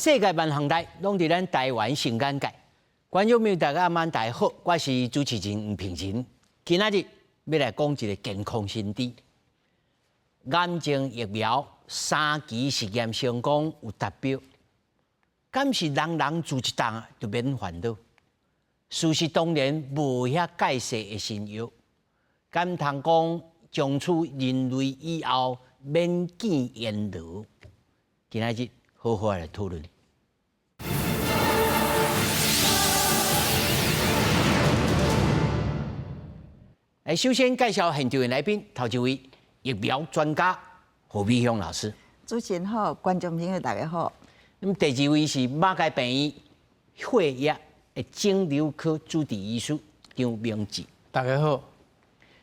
世界萬項代攏佇咱台灣上簡介。觀眾朋友大家晚大家好，我是主持人吳平仁。今仔日欲來講一个健康新知。癌症疫苗三期實驗成功有達標，敢是人人注一針就免煩惱？事實當然無遐蓋世的神藥，敢通講從此人類以後免見閻羅？今仔日好好來討論。來，首先介紹現場的來賓，頭一位疫苗專家何美鄉老師。主持人好，觀眾朋友大家好。那麼第二位是馬偕病院血液的腫瘤科主治醫師張明志。大家好。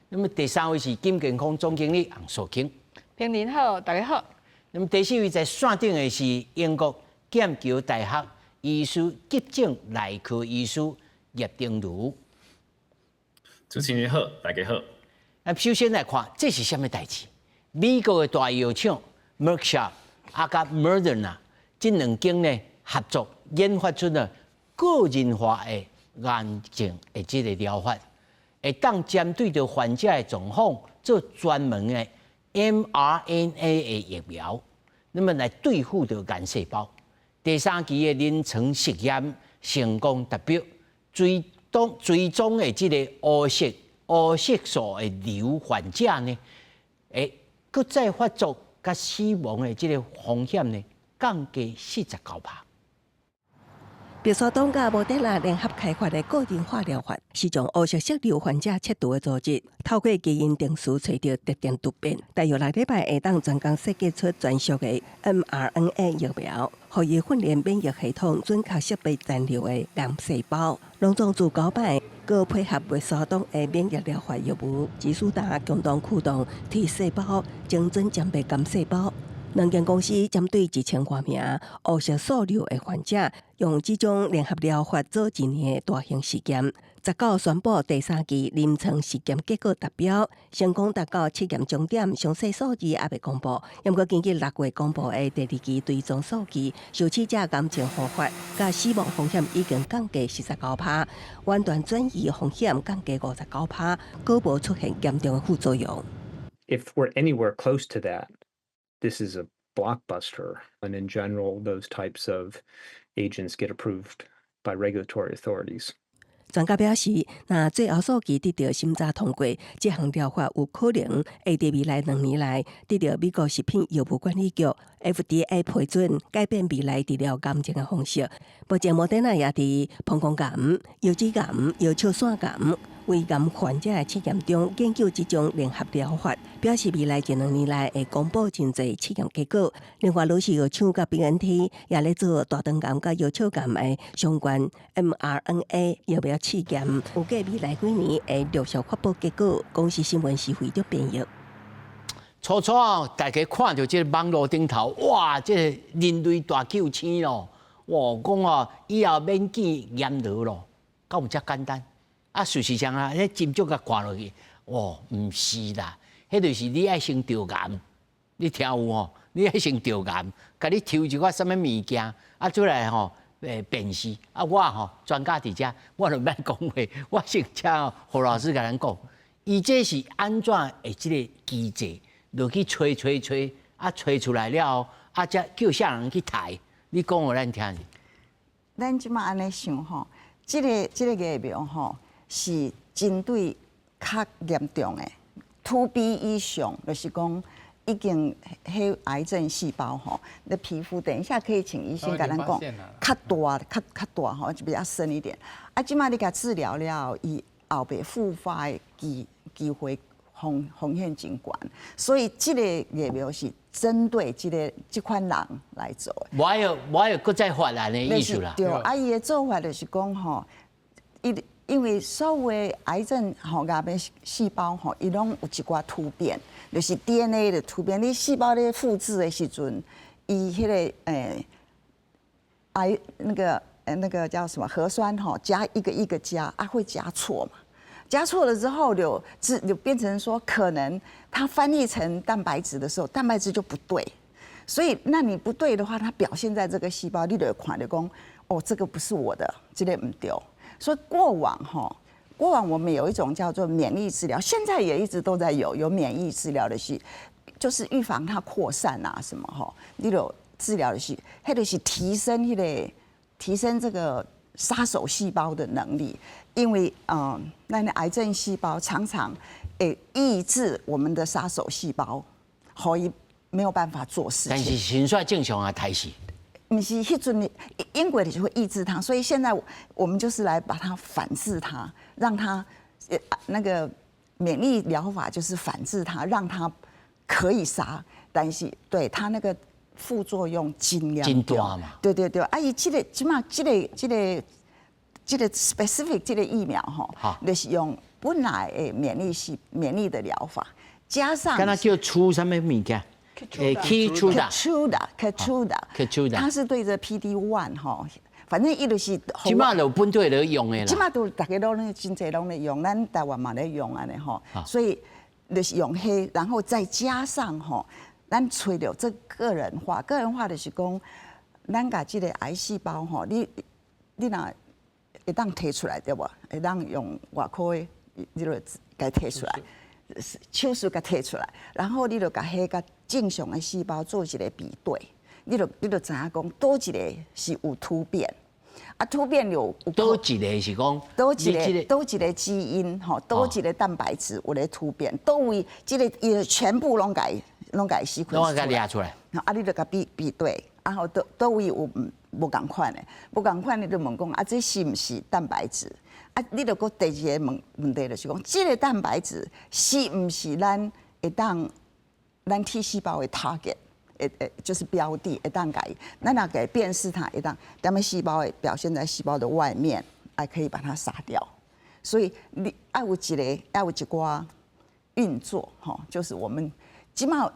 那麼第三位是金健康總經理洪素卿。平年好，大家好。那麼第四位在線頂的是英國劍橋大學醫師急症內科醫師葉丁如。主持人好，大家好。那首先來看，這是啥物代誌？美國的大藥廠 Merck Sharp 啊，佮 Moderna 這兩間呢合作研發出了個人化的癌症的這个療法，會當針對著患者的狀況做專門的 mRNA 的疫苗，那麼來對付著癌細胞。第三期的臨床實驗成功達標，追蹤追蹤的這个烏色素的瘤患者呢，會閣再發作佮死亡的這个風險呢，降低49%。默沙東佮摩德納聯合開發的個人化療法，是將烏色素瘤患者切除的組織，透過基因定序揣著特定突變，大約6禮拜會當專工設計出專屬的 mRNA 疫苗，予伊訓練免疫系統準確識別殘留的癌細胞。攏總自九擺，閣配合默沙東的免疫療法藥物，吉舒達共同驅動 T 細胞精準殲滅癌細胞。兩間公司針對1000外名烏色素瘤的患者，用這種聯合療法做一年的大型實驗，19宣布第三期臨床實驗結果達標，成功達到試驗終點，詳細數字猶未公布。不過根據6月公布的第二期追蹤數據，受試者癌症復發佮死亡風險已經降低49%，遠端轉移風險降低59%，閣無出現嚴重的副作用。 If we're anywhere close to that, this is a blockbuster, and in general, those types of agents get approved by regulatory authorities. 專家表示，若最後數據得到審查通過，這項療法有可能會佇未來2年內得到美國食品藥物管理局 FDA 批准，改變未來治療癌症的方式。目前，摩德納也佇膀胱癌、腰子癌、腰小腺癌、胃癌患者的試驗中研究這種聯合療法，表示未來一兩年內會公布真濟試驗結果。另外，羅氏藥廠佮 BNT 也咧做大腸癌佮小腸癌的相關 mRNA 疫苗試驗，預計未來幾年會陸續發布結果。公視新聞是惠德編譯。初初啊，大家看著這个網路頂頭，哇，這个人類大救星咯！哇，講哦，以後免見閻羅咯，敢有遮簡單？啊，事實上啊，彼針足共看落去，哇，毋是啦，彼就是你愛先著癌，你聽有無？你愛先著癌，共你抽一寡啥物物件，啊，出來吼，辨識。啊，我吼專家佇遮，我就欲講話，我先請何老師共咱講，伊這是按怎的這个機制落去揣揣揣，啊，揣出來了後，啊，才叫啥人去刣？你講予咱聽。咱這馬按呢想吼，這个疫苗吼是針對較嚴重的 2B 以上，就是講已經彼癌症細胞吼，那皮膚等一下可以請醫生共咱講，較大較較大吼，就比較深一點。啊，這馬你共治療了後，伊後壁復發的機會風險真懸，所以這个疫苗是針對這款人來做的。無愛閣再發難的意思啦。對，啊，伊的做法就是講吼，伊因為所有的癌症吼，癌的細胞吼，伊攏有一寡突變，就是 DNA 的突變。你細胞咧複製的時陣，伊彼个癌那個叫什麼核酸吼，加一個一個加啊，會加錯嘛。加錯了之後就變成說，可能它翻譯成蛋白質的時候，蛋白質就不對。所以那你不對的話，它表現在這個細胞，你就會看著講，哦，這個不是我的，這個毋對。所以過往哈，過往我們有一種叫做免疫治療，現在也一直都在有免疫治療的是，就是預防它擴散啊什麼哈，你就治療的是，彼個是提升這個殺手細胞的能力，因為那個癌症細胞常常會抑制我們的殺手細胞，所以沒有辦法做事情。但是先煞正常啊，刣死。毋是彼陣英國就會抑制它，所以現在我們就是來把它反制它，讓它那個免疫療法就是反制它，讓它可以殺，但是對它那個副作用真嚴重嘛。對對對，啊，伊這個這馬這個這個這個 specific 這個疫苗吼，就是用本來的免疫的療法，加上，敢若叫出啥物物件？欸，Keytruda ，Keytruda，Keytruda，它是對著 PD one 吼，反正伊就是。這馬就本地咧用的啦。這馬都逐家攏咧真濟攏咧用，咱台灣嘛咧用按呢吼，所以就是用彼，然後再加上吼，咱揣著這個人化，個人化就是講，咱共這個癌細胞吼，你若會當提出來對無？會當用外科的，你就共提出來，手術共提出來，然後你就共彼共正常的細胞做一個比對，你就知影講，佗一個是有突變，啊突變有佗一個是講，佗一個基因吼，佗一個蛋白質有咧突變，佗位這個伊全部攏共攏共死攏共掠出來，啊你就共比比對，啊後佗位有無仝款的，無仝款你就問講啊，這是毋是蛋白質？啊，你就閣第二個問問題就是講，這個蛋白質是毋是咱會當咱 T 細胞的 target，會就是標的，會當共伊，咱若共辨識它，會當踮咧細胞會表現在細胞的外面，還可以把它殺掉。所以你愛有一個，愛有一寡運作，吼，就是我們這馬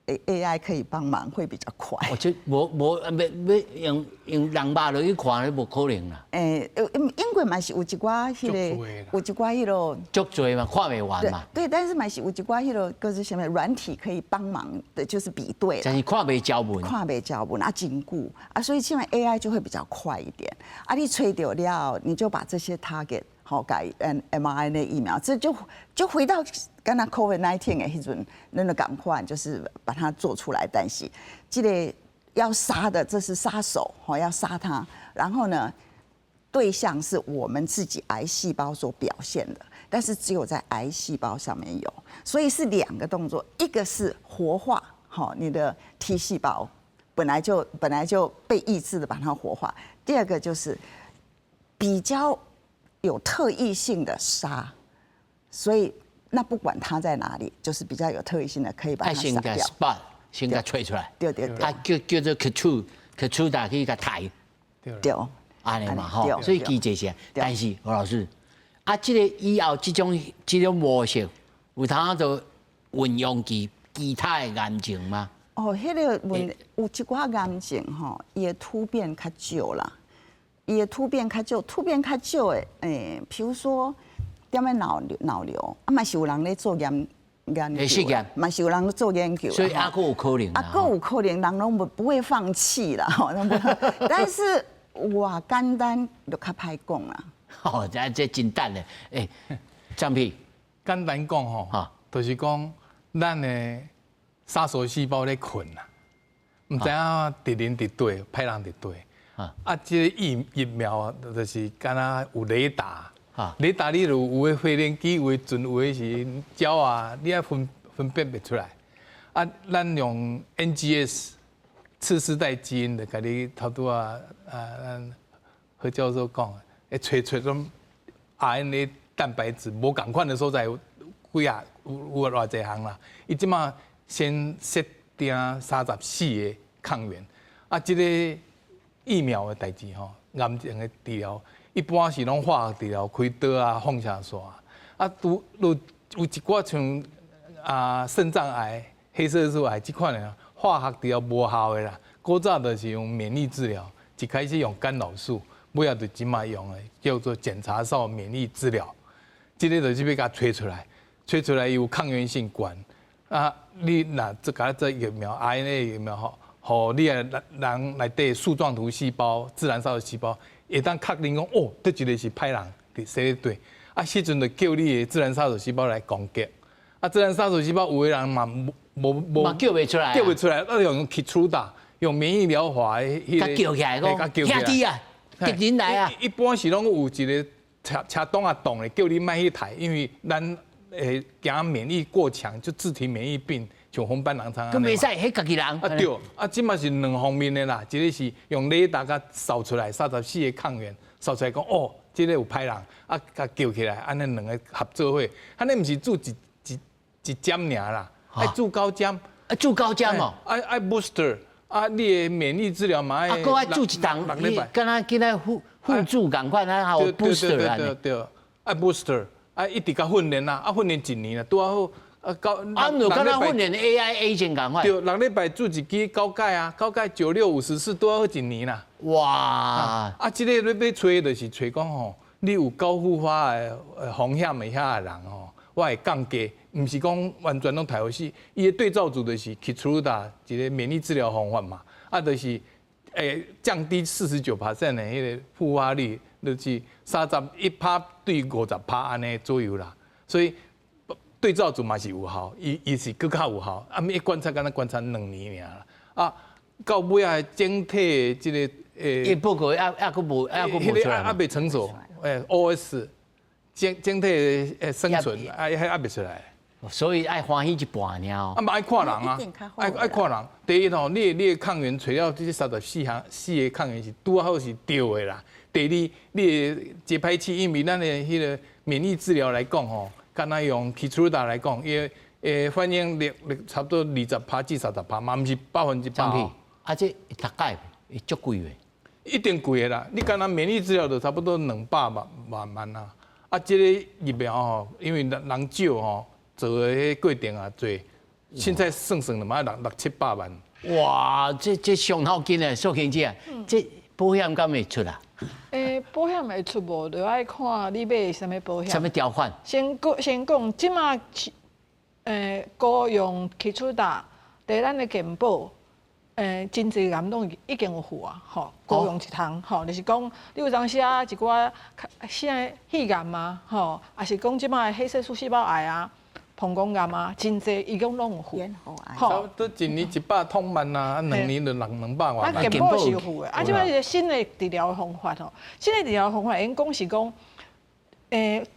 AI 可以幫忙，會比較快。哦，這無無欲欲用用人肉落去看，彼無可能啦。欸，英國嘛是有一寡彼個，有一寡彼個。足濟嘛，看袂完嘛。對，但是嘛是有一寡彼個，閣是啥物軟體可以幫忙的，就是比對。但是看袂焦文。看袂焦文啊，真久啊，所以現在 AI 就會比較快一點。啊，你揣著了，你就把這些 target 好改 mRNA 疫苗，這就回到敢若 COVID-19 的彼陣，咱就仝款就是把它做出來。但是這個要殺的，這是殺手，吼，要殺它。然後呢，對象是我們自己癌細胞所表現的，但是只有在癌細胞上面有，所以是兩個動作，一個是活化，吼，你的 T 細胞本來就被抑制的，把它活化。第二個就是比較有特異性的殺，所以那不管它在哪裡，就是比較有特異性的，可以把它殺掉。先先共揣出來，對對對，啊叫叫做 Keytruda 去共刣，對，按呢嘛吼，所以機制是，但是何老師，啊，這個以後這種模式有通做運用其他的癌症嗎？哦，彼個問有一寡癌症吼，伊的突變較少啦，伊的突變較少，突變較少的，欸，譬如說，踮咧腦瘤，啊嘛是有人咧做研究，試驗，嘛是有人做研究，所以猶閣有可能，啊，閣有可能，人攏不會放棄啦，吼，但是偌簡單就較歹講啦。哦，這真等咧，欸，張皮，簡單講吼，就是講咱的殺手細胞咧睏啦，毋知影佇人佇佗，歹人佇佗。啊，這個疫苗啊，就是敢若有雷達，雷達你就有的飛行機，有的船，有的是鳥啊，你愛分辨袂出來。啊，咱用 NGS 次世代基因的，共你頭拄仔啊，咱何教授講，會揣揣種 RNA 蛋白質無仝款的所在有幾啊有偌濟項啦。伊這馬先設定34個抗原，啊，這個疫苗的代誌吼，癌症的治療一般是攏化學治療，開刀啊、放射線啊，啊，拄有一寡像啊腎臟癌、黑色素癌這款的化學治療無效的啦，古早就是用免疫治療，一開始用干擾素，尾仔就這馬用的叫做檢查哨免疫治療，這個就是欲共揣出來，揣出來有抗原性懸，啊，你若這共做疫苗 RNA 疫苗吼，予你的人內底樹狀圖細胞、自然殺手細胞會當確認講，哦，佗一个是歹人佇踅咧綴，啊，彼陣就叫你的自然殺手細胞來攻擊。啊，自然殺手細胞有的人嘛無無嘛叫袂出來，叫袂出來，啊用 Keytruda 用免疫療法的彼個，叫起來講，兄弟啊，敵人來啊！一般是攏有一個車車擋啊擋的，叫你莫去刣，因為咱會驚免疫過強，就自體免疫病，像紅斑狼瘡。閣袂使，彼家己人。啊對，啊這嘛是兩方面的啦，一個是用雷達共掃出來34個抗原，掃出來講哦，這个有歹人，啊，共叫起來，按呢兩个合做伙，按呢毋是注一針爾啦，愛注九針。啊，注九針哦。愛愛 booster，啊，你的免疫治療嘛愛。啊，閣愛注一筒，敢若今仔互互助仝款，啊，有 booster 啊。對對對，愛 booster，啊，一直共訓練啦，啊，訓練一年啦，拄仔好。啊，九啊，毋就敢若訓練 AI agent 仝款。對，6禮拜注一支九擺啊，九擺9、6、54，拄仔好一年啦。哇！啊，這个咧欲揣就是揣講吼，你有高復發的風險的遐个人吼，我會降低，毋是講完全攏刣予死。伊的對照組就是 Keytruda 一个免疫治療方法嘛，啊，就是降低49% 的彼个復發率，就是31趴對50趴按呢左右啦，所以。對照組嘛是有效，伊伊是閣較有效，啊，伊觀察敢若觀察2年爾啦，啊，到尾仔整體這个伊報告猶猶閣無猶閣無出來，猶未成熟，OS 整整體的生存啊，彼猶未出來，所以愛歡喜一半爾哦。啊嘛愛看人啊，愛愛看人。第一吼，你的抗原揣了這34項四个抗原是拄好是對的啦。第二，你的節拍器，因為咱的彼个免疫治療來講吼。敢若用 Keytruda 來講，伊的反應率差不多20趴至30趴，嘛毋是100%。啊，這逐擺會足貴袂？一定貴的啦！你敢若免疫治療就差不多200萬萬啊。啊，這个疫苗吼，因為人人少吼，做的彼過程也濟，現在算算就嘛六六七百萬。哇！這傷腦筋的，素卿姐，這保險敢會出啊？保險會出無？就愛看你買啥物保險。啥物條款？先講先講，這馬高用 Keytruda，佇咱的健保，真濟癌攏已經有付啊，吼，高用一通，吼，就是講你有當時啊一寡啥肺癌啊，吼，抑是講這馬黑色素細胞癌啊。膀胱癌啊，真濟伊講攏有付，差不多一年100通萬啊，2年就兩百萬。啊，健保是有付的，啊，這擺一个新的治療方法吼，新的治療方法𪜶講是講，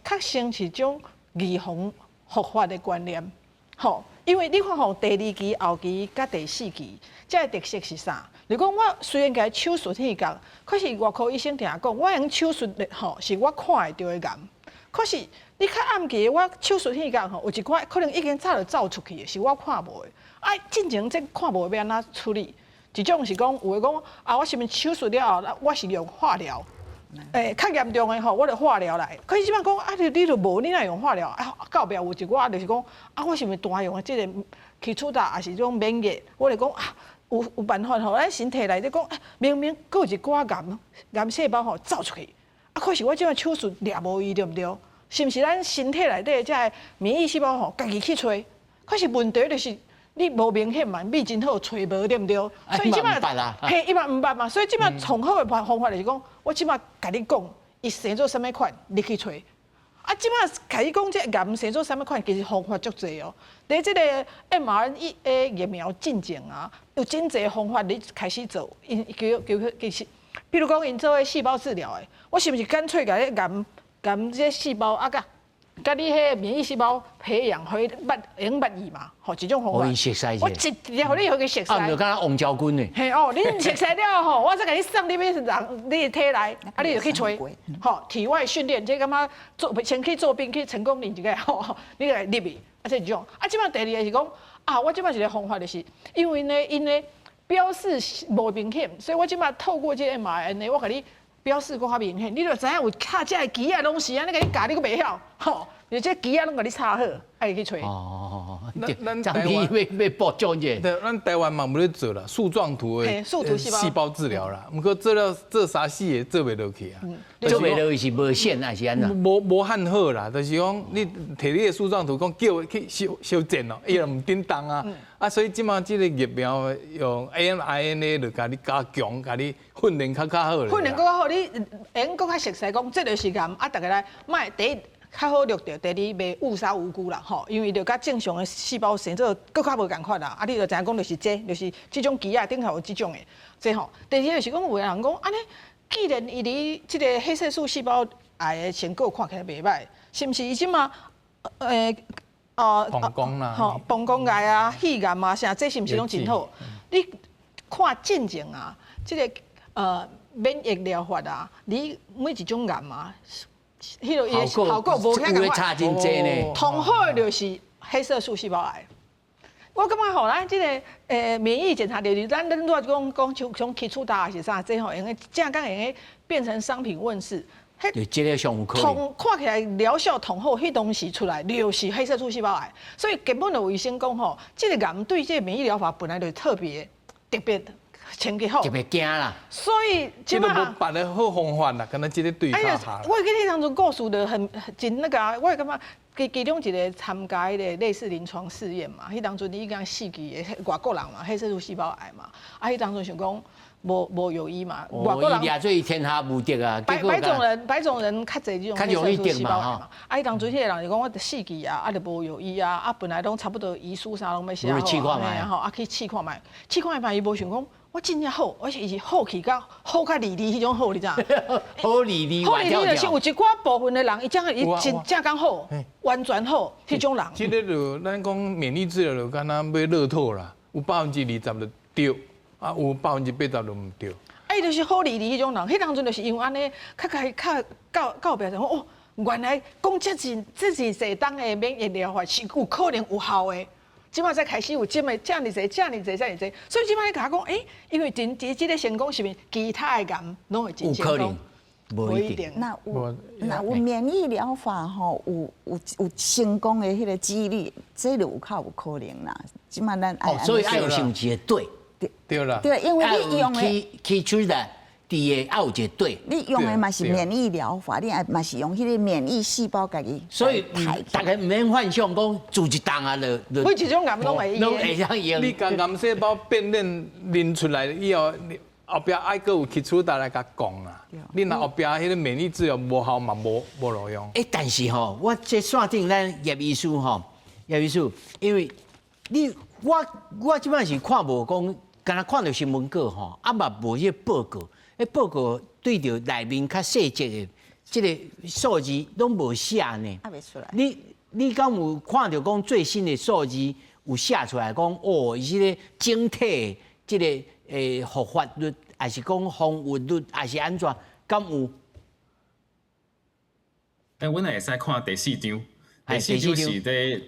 較先是種預防復發的觀念，吼，因為你看吼，第二期、後期佮第四期，這个特色是啥？就講我雖然共手術去共，可是外科醫生定講，我用手術的吼，是我看會著的癌。可是你較暗期的，我手術彼工吼，有一寡可能已經早就走出去的，是我看無的。啊，進前這看無的欲按怎處理？一種是講有的講啊，我是毋是手術了後，我是用化療？較嚴重的吼，我就化療來。可是這擺講啊，你就無，你哪用化療？啊，到後壁有一寡就是講啊，我是毋是單用的這個 Keytruda，抑是這種免疫？我就講啊，有辦法吼，咱身體內底講，明明閣有一寡癌癌細胞吼走出去，啊，可是我這擺手術掠無伊，對毋對？是毋是咱身體內底這个免疫細胞吼，家己去揣？可是問題就是你無明顯嘛，你真好揣無對毋對？所以這擺嘿，伊嘛毋捌嘛，所以這擺上好的方法就是講，我這擺共你講，伊生做啥物款，你去揣。啊，這擺共你講這癌生做啥物款，其實方法足濟哦。佇這个 mRNA 疫苗進前啊，有真濟方法你開始做，𪜶叫叫其實，比如講𪜶做彼細胞治療的，我是毋是乾脆共你癌？共這細胞啊，佮佮你彼免疫細胞培養，予伊捌會用捌伊嘛，吼，一種方法。我一直接予你予伊熟似。啊，毋就敢若王昭君呢？嘿哦，你熟似了後，我再共你送入去人你的體內，啊，你就去揣，吼，體外訓練，這感覺做先去做兵去成功嶺一个吼，你來入去，啊，這一種。啊，這擺第二个是講，啊，我這擺一个方法就是，因為呢，𪜶呢標示無明顯，所以我這擺透過這个 mRNA，我共你標示閣較明顯，你就知影有敲這个機仔攏是按呢，共你教你閣袂曉，吼，你這機仔攏共你插好，愛去揣。哦，咱咱台灣欲補充者。對，咱台灣嘛無咧做啦，樹狀圖的細胞治療啦，毋過做了做三四个做袂落去啊。做袂落去是無線還是按怎？無無遐好啦，就是講你提你的樹狀圖講叫去修修剪咯，伊又毋振動啊。啊，所以這馬這個疫苗用 mRNA 就共你加強，共你訓練較較好。訓練閣較好，你會用閣較熟悉講，這个是癌啊，逐家來莫第一較好著著，第二袂誤殺無辜啦，吼，因為就佮正常的細胞生做閣較無仝款啦。啊，你就知影講就是這，就是這種機仔頂頭有這種的，這吼。第二就是講有的人講，按呢，既然伊佇這个黑色素細胞癌的成果看起來袂䆀，是毋是伊這馬哦，膀胱啦，吼，膀胱癌啊、肺癌啊，啥，這是毋是攏真好？你看進前啊，這个免疫療法啊，你每一種癌啊，彼个伊的效果無遐仝差真濟呢。同好的就是黑色素細胞癌。我感覺吼，咱這个免疫檢查就是咱拄仔講講像像 Keytruda 還是啥，這吼會用正剛會用變成商品問世。對，這个上有可能。看起來療效同好，彼當時出來就是黑色素細胞癌，所以根本就有醫生講吼，這个癌對這个免疫療法本來就特別特別前期好。特別驚啦。所以這個無別的好方法啦，敢若這个對較好。我記得當陣故事就很真那個啊，我感覺其中一个參加彼个類似臨床試驗嘛，彼當陣伊講四期的外國人嘛，黑色素細胞癌嘛，啊，彼當陣想講。無無藥醫嘛，外國人掠做天下無敵啊！白種人較濟這種黑色素細胞癌嘛。啊，彼當陣彼个人就講我四期啊，啊就無藥醫啊，啊本來攏差不多遺書啥攏欲寫好，吼，啊去試看覓，試看覓伊無想講，我真正好，而且伊是好去到好較離離彼種好，你知影？好離離，好離離就是有一寡部分的人，伊真伊真正講好，完全好，彼種人。這个就咱講免疫治療就敢若買樂透啦，有20%就對。啊，有80%就毋對。啊，伊就是好離離彼種人，彼當陣就是因為按呢，較較較到到壁就講哦，原來講這濟這濟濟當的免疫療法是有可能有效的。這馬才開始有這麼遮爾濟、遮爾濟、遮爾濟，所以這馬你共我講，欸，因為真佇這个成功是毋是其他的癌攏會真成功？無一定。那有免疫療法吼，有成功的彼个幾率，這就有較有可能啦。這馬咱哦，所以愛有想一個對。對啦，對，因為你用的 Keytruda佇個愛有一個對，你用的嘛是免疫療法，你愛嘛是用彼个免疫細胞共伊。所以大家毋免幻想講做一檔啊，就每一種癌攏會攏會當用。你共癌細胞變練練出來以後，後壁愛閣有 Keytruda 來共降啦。你若後壁彼个免疫治療無效嘛，無路用。欸，但是吼，我這線頂咱葉醫師吼，葉醫師，因為你我我這擺是看無講。敢若看著新聞稿吼，啊嘛無彼個報告，彼報告對著內面較細節的這个數字攏無寫呢。啊，袂出來。你敢有看著講最新的數字有寫出來講？哦，伊這個整體這个復發率，還是講防禦率，還是按怎？敢有？欸，阮會使看第四張，第四張是佇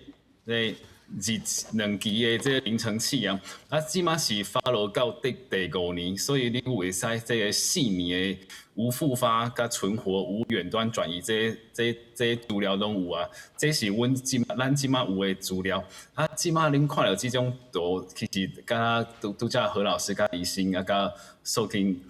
咧。二兩期的這個臨床試驗，啊，這馬是 follow 到第五年，所以你有會使這个4年的無復發、佮存活、無遠端轉移，這這這資料攏有啊。這是阮這咱這馬有的資料。啊，這馬恁看著這種圖，其實敢拄拄才何老師、佮醫生啊、佮素卿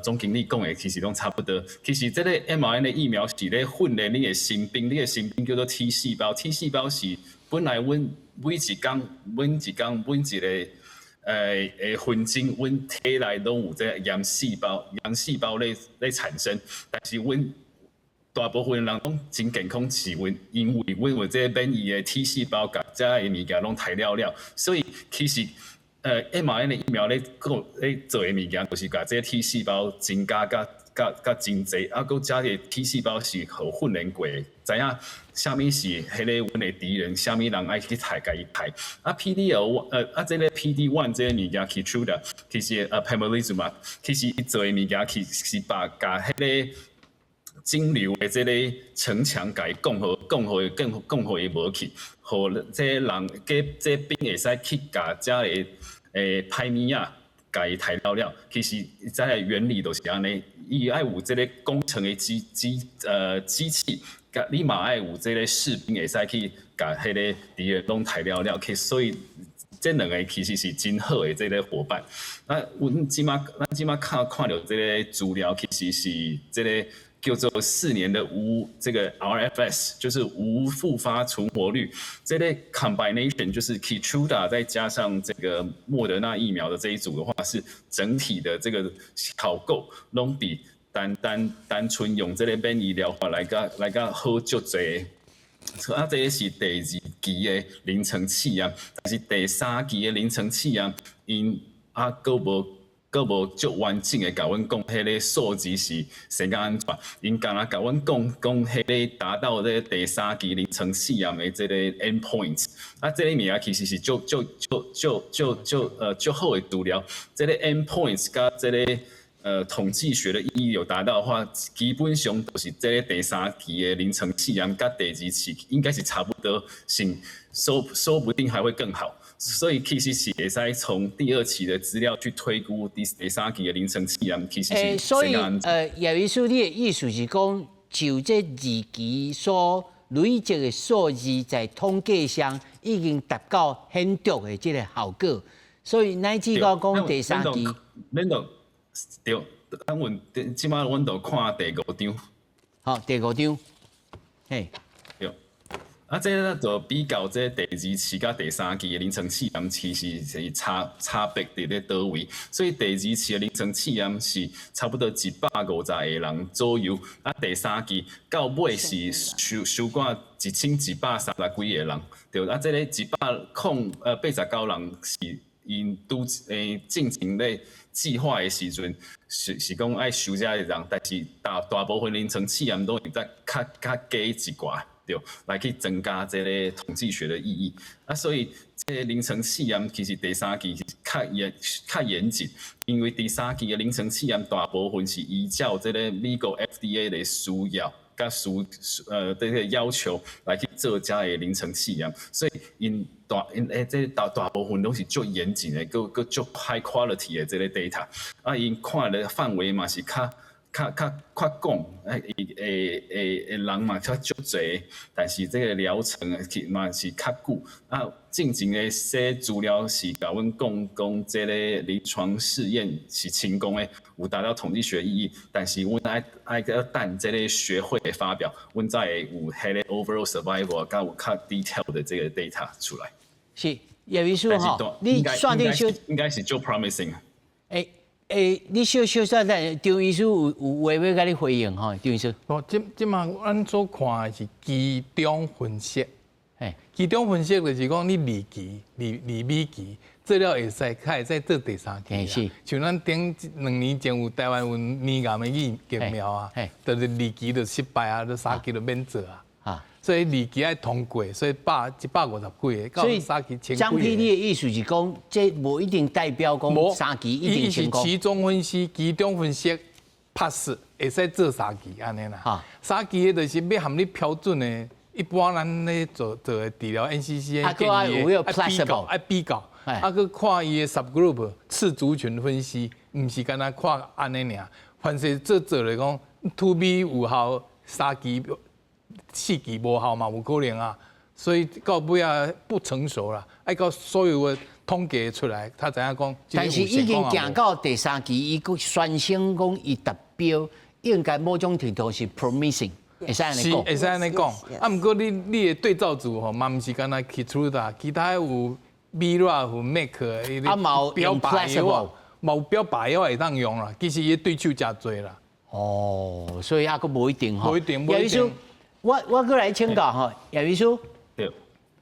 總經理講的，其實攏差不多。其實這个 mRNA 疫苗是咧訓練你的新兵，你的新兵叫做 T 細胞，T 細胞是本來阮每一工、每一工、每一个分鐘，阮體內攏有這个癌細胞，癌細胞咧產生。但是阮大部分人攏真健康，是阮因為阮有這个免疫的 T 細胞，共這个物件攏刣了了。所以其實mRNA 疫苗咧講咧做的物件，就是共這个 T 細胞增加甲甲甲真濟，啊，閣這个 T 細胞是予訓練過的，知影啥物是彼个阮的敵人，啥物人愛去刣共伊刣。啊，PD-L 啊，這个 PD-1 這个物件 Keytruda，其實pembrolizumab，其實伊做的物件其實是把共彼个腫瘤的這个城牆共伊降予降予伊降降予伊無去，予這个人這這兵會使去共這个歹物仔共伊刣了了。其實這个原理就是按呢，伊愛有這个工程的機機器。佮你嘛愛有這個士兵會使去共彼個敵人攏刣了了去，所以這兩个其實是真好的這個夥伴。啊，阮這馬看看著這個資料，其實是這個叫做4年的無這個 RFS，就是無復發存活率。這個 combination 就是 Keytruda 再加上這個莫德納疫苗的這一組的話，是整體的這個效果攏比單單單純用這個免疫療法來較好足濟。啊，這个是第二期的臨床試驗，但是第三期的臨床試驗，𪜶啊閣無足完整的共阮講，彼个數字是生甲按怎？𪜶敢若共阮講講彼个達到這個第三期臨床試驗的這个 endpoint，啊，這个物件其實是足足足足足足足好的資料，這个 endpoint 佮這个統計學的意義有達到的話，基本上都是這个第三期的臨床試驗佮第二期應該是差不多，是說不定還會更好。所以其實是會使從第二期的資料去推估第三期的臨床試驗，其實是。所以葉醫師，你的意思是講，就這二期所累積的數字，在統計上已經達到顯著的這個效果，所以乃至到講第三期，免就對，咱阮這馬阮就看第五張。好，第五張，嘿。對。啊，這個就比較這第二期佮第三期的臨床試驗，其實是差別佇咧佗位。所以第二期的臨床試驗是差不多150個人左右，啊，第三期到尾是收掛1130幾個人。對，啊，這个189人是𪜶拄進前咧計劃的時陣，是講愛收遮的人，但是大部分臨床試驗攏會再較加一寡。對，來去增加這个統計學的意義。啊，所以這个臨床試驗其實第三期是較嚴謹，因為第三期的臨床試驗大部分是依照這个美國 FDA 的需要，佮這个要求來去做遮个臨床試驗，所以𪜶大𪜶這大大部分攏是足嚴謹的，閣足 high quality 的這个 data。啊，𪜶看的範圍嘛是較廣，會人嘛較足濟，但是這个療程其嘛是較久。啊，進前的說資料是共阮講講，這个臨床試驗是成功的，有達到統計學意義。但是阮愛閣等這个學會的發表，阮才會有彼个 overall survival，佮有較 detail 的這个 data 出來。是葉醫師吼，你算定小應該是足 promising。欸，你小小說等張醫師有話欲共你回應吼，張醫師。哦，這馬咱所看的是期中分析。期中分析就是講你二期、二 B 期做了會使，較會使做第三期。像咱頂2年前有台灣有乳癌的疫苗啊，就是二期就失敗啊，就三期就免做啊。所以二期愛通過，所以150幾个，所以三期千幾。張丕，你的意思是講，這無一定代表講三期一定成功。是期中分析，期中分析 pass 會使做三期按呢啦。三期的就是欲合你標準的，一般咱咧做做的治療 NCCN 建議的，愛比較，愛比較，啊，閣看伊的 subgroup 次族群分析，毋是干焦看按呢爾。凡是做做來講，2B 有效，三期、四期無效嘛，有可能啊。所以到尾仔不成熟啦，愛到所有的統計出來，才知影講。但是已經行到第三期，伊閣宣稱講伊達標，應該某種程度是 promising，會使按呢講。會使按呢講。啊，毋過你的對照組吼，嘛毋是干焦 Keytruda，其他有 BRAF、有 MEK，啊，嘛有標靶藥，嘛有標靶藥會當用啦。其實伊的對手誠濟啦。哦，所以猶閣無一定吼。無一定，無一定。我閣來請教吼，葉醫師。對。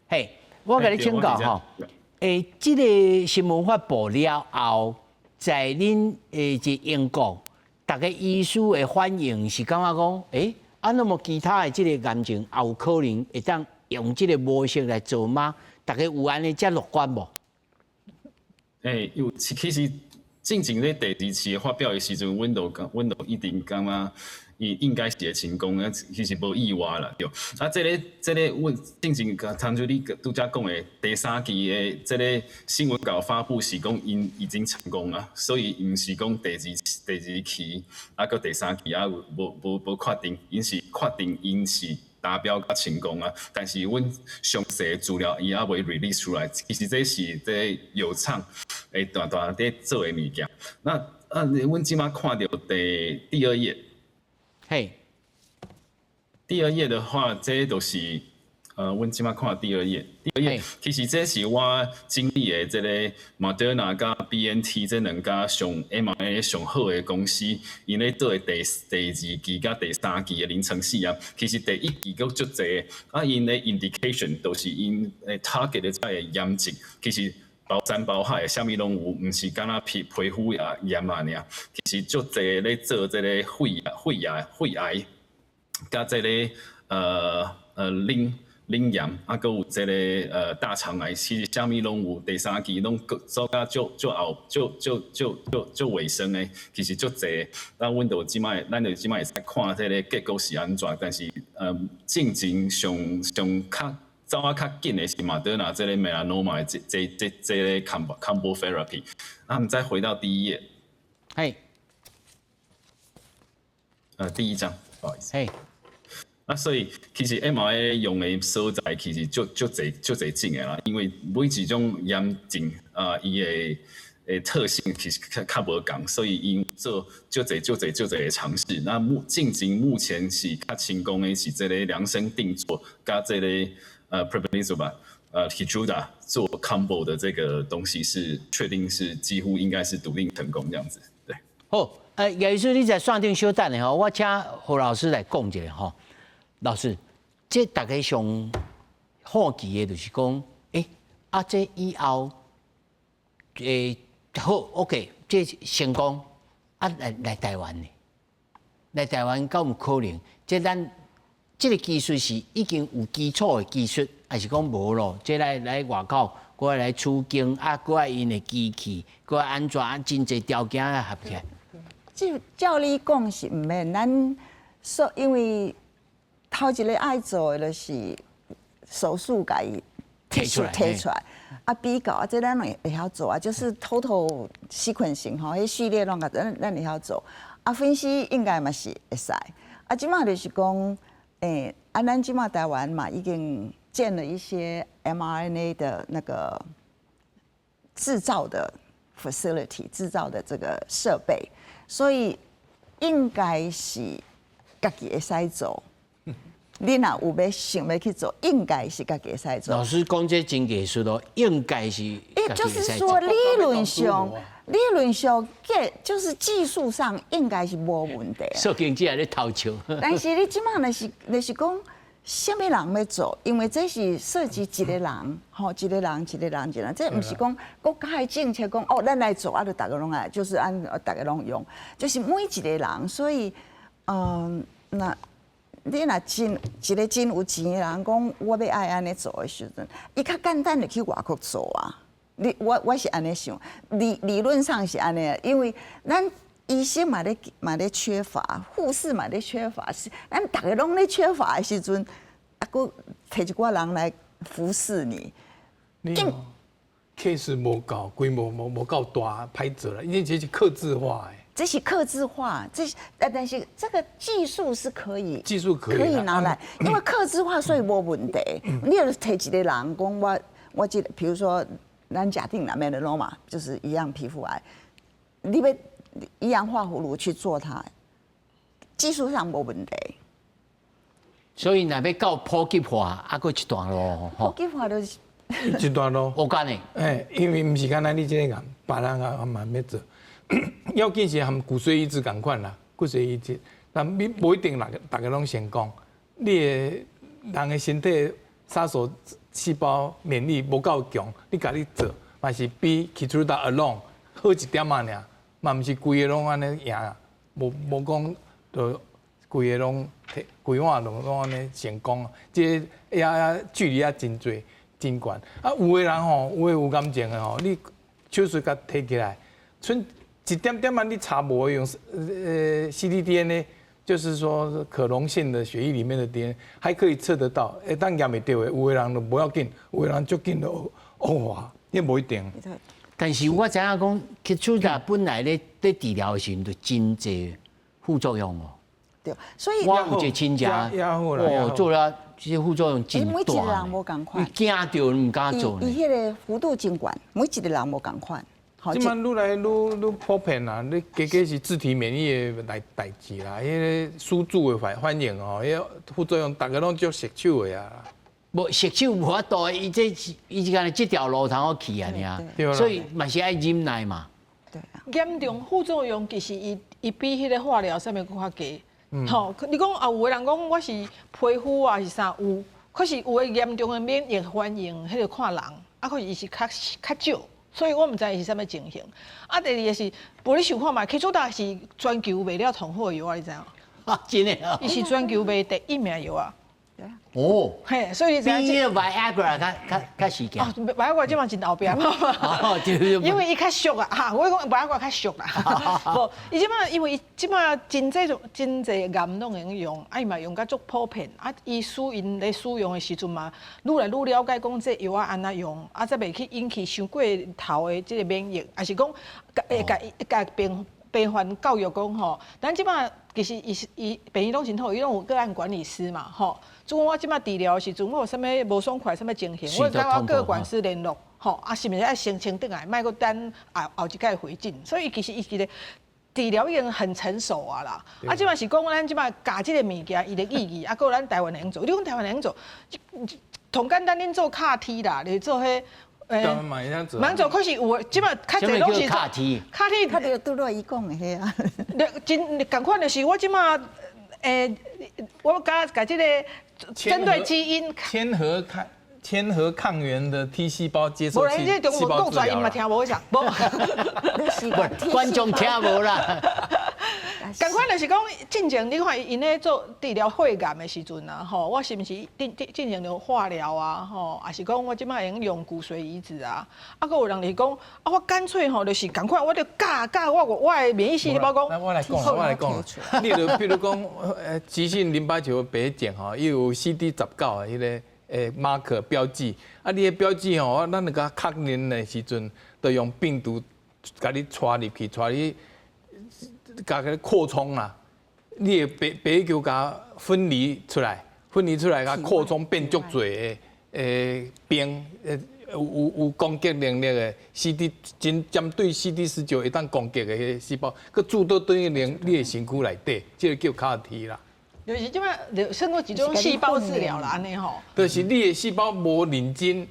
嘿，我共你請教吼，這个新聞發布了後，在恁這英國，逐个醫師的反應是感覺講，啊，那麼其他的這个癌症也有可能會當用這个模式來做嗎？逐家有按呢遮樂觀無？有，其實進前咧第二次發表的時陣，阮就一定感覺伊應該是會成功啊，其實無意外啦，對。啊，這个，阮進前親像你拄才講的，第三期的這个新聞稿發布是講𪜶已經成功啊，所以毋是講第二期啊，閣第三期啊無確定，𪜶是確定𪜶是達標佮成功啊，但是阮詳細的資料伊猶未 release 出來。其實這是這藥廠會大大佇做的物件。那啊，阮這馬看著第二頁，第二頁的話，這就是，阮這馬看第二頁，第二頁其實這是我整理的這個 Moderna 佮 BNT 這兩家上 mRNA 上好的公司，𪜶咧做的第二期佮第三期的臨床試驗，其實第一期閣足濟，啊，𪜶的 indication 都是𪜶的 target 的這个癌症，其實包山包海，啥物攏有，毋是干焦皮膚炎啊爾，其實足濟咧做這个肺癌，佮這个乳癌，啊，閣有這个大腸癌，其實啥物攏有。第三期攏做甲足足後足足足足足尾聲的，其實足濟。那阮就這擺，咱就這擺會使看這个結果是按怎，但是進前上上較走啊較緊的是馬德納這个 melanoma 的這個 combo therapy。那我們再回到第一頁。第一張，不好意思。啊，所以其實 mRNA 用的所在其實足足濟足濟種的啦，因為每一種癌症啊，伊的特性其實較較無仝，所以𪜶做足濟足濟足濟的嘗試。那進前目前是較成功的是這个量身定做，佮這个pembrolizumab Keytruda 做 combo 的這個東西是確定是幾乎應該是篤定成功這樣子，對。好，葉醫師，你在線頂稍等下吼，我請何老師來講一下吼。老師，這大家上好奇的就是講，啊，這以後，好，OK，這成功，啊，來台灣呢？來台灣敢有可能？這咱這个技術是已經有基礎的技術，還是講無咯？這來外口，閣來取經啊，閣愛𪜶的機器，閣愛按怎啊，真濟條件啊合起來。這照理講是毋免，咱說因為頭一个愛做的就是手術共伊提出來，提出來，啊比較啊，這咱會曉做啊，就是 total sequencing 吼，彼序列攏共咱會曉做，啊分析應該嘛是會使，啊這馬就是講，啊咱這馬台灣嘛已經建了一些 mRNA 的那個製造的 facility，製造的這個設備，所以應該是家己會使做。你若有欲想欲去做，應該是家己會使做。老師講這真藝術咯，應該是。也就是說，理論上，這就是技術上應該是無問題。說經濟還咧偷笑。但是你這馬若是講，啥物人欲做？因為這是涉及一個人，吼，一個人，一個人，一個人，這毋是講國家的政策講哦，咱來做啊，就逐家攏愛，就是按逐家攏用，就是每一個人，所以，那。你若真一個真有錢的人講，我欲愛按呢做的時陣，伊較簡單就去外國做啊。你我是按呢想，理論上是按呢，因為咱醫生嘛咧缺乏，護士嘛咧缺乏，是咱逐家攏咧缺乏的時陣，啊，閣提一寡人來服侍你。你 case 無夠，規模無夠大，歹做啦，因為這是客製化的。這是客製化，這但是這個技術是可以，技術可以可以拿來，因為客製化所以無問題。你若提一個人講我這，比如說，咱假定啦，melanoma 就是一樣皮膚癌，你欲依樣畫葫蘆去做它，技術上無問題。所以若欲到普及化，猶閣一段路。普及化就是一段路。無關的。因為毋是干焦你這個癌，別人也嘛欲做。要緊是含骨髓移植仝款啦，骨髓移植，但你無一定逐家攏成功。你的人的身體殺手細胞免疫無夠強，你共你做，嘛是比 Keytruda alone 好一點仔爾，嘛毋是規个攏按呢贏，無講就規个攏規碗攏按呢成功。這個也距離也真濟真懸。啊，有的人吼，有的有癌症的吼，你手術共提起來，賰一點點仔，你查無用ctDNA，就是說可溶性的血液裡面的 DNA 還可以測得到，會當驗會著的，有的人就無要緊，有的人足緊就惡化，也無一定。但是我知影講，Keytruda 本來咧咧治療的時陣就真濟副作用哦。對，所以我有一個親戚，哦，做了這些副作用真大。每一個人無仝款，驚著毋敢做。伊彼個幅度真懸，每一個人無仝款。這擺愈來愈普遍啦，你加加是自體免疫的來代誌啦，彼個輸注的反應哦，彼個副作用逐家攏足熟手的啊。無熟手無法度，伊這伊這間這條路通好去啊，爾，所以嘛是愛忍耐嘛。對啊。嚴重副作用其實伊比彼個化療啥物閣較低。吼，你講啊，有的人講我是皮膚啊是啥有，可是有的嚴重的免疫反應，彼個看人，啊，可是伊是較較少。所以我毋知伊是啥物情形。啊，第二個是，無你想看覓，Keytruda 是全球賣了上好的藥啊，你知影？啊，真的啊！伊是全球賣第一名藥啊。哦，嘿，所以你知影比彼個 Viagra 較較較時間。哦，Viagra 這馬真後壁嘛。哦，對。因為伊較俗啊，哈，我講 Viagra 較俗啦。無，伊這馬因為伊這馬真濟種真濟癌攏會用用，啊伊嘛用甲足普遍，啊伊使用咧使用的時陣嘛，愈來愈了解講這藥仔按怎用，啊才袂去引起傷過頭的這個免疫，抑是講會共共病患教育講吼，咱這馬其實伊是伊病院攏真好，伊攏有個案管理師嘛，吼。像我這馬治療的時陣，我有啥物無爽快，啥物情形，我共我個管師聯絡，吼，啊是毋是愛先清轉來，莫閣等後後一擺回診。所以其實伊一個治療已經很成熟啊啦。啊，這馬是講咱這馬教這個物件，伊的意義，啊，閣咱台灣會用做。你講台灣會用做，同簡單恁做 CAR T 啦，你做彼。欸，免做，可是有的，這馬較濟攏是 CAR T， CAR T，較著拄落伊講的彼啊。真仝款就是我這馬，我共共這個針對基因。親和抗原的 T 細胞接受器細胞治療。嘛聽無啥，無。觀眾聽無啦。仝款就是講，進前你看𪜶咧做治療血癌的時陣啊，吼，我是毋是進行著化療啊，吼，抑是講我這擺會用用骨髓移植啊？啊，閣有人就是講，啊，我乾脆吼就是仝款，我就教教我的免疫細胞講。我來講，我來講。你就比如講，急性淋巴球白血症吼，伊有 CD19的彼個marker 標記，啊，你的標記吼，咱共確認的時陣，就用病毒共你帶入去，帶你。共佢擴充啦，你的白血球共分離出來，分離出來共擴充變足濟的兵，有攻擊能力的 CD，針針對 CD19會當攻擊的彼個細胞，閣注到對於你的身軀內底，這個叫 CAR T 啦。就是這擺，算過一種細胞治療啦，按呢吼。就是你的細胞無認真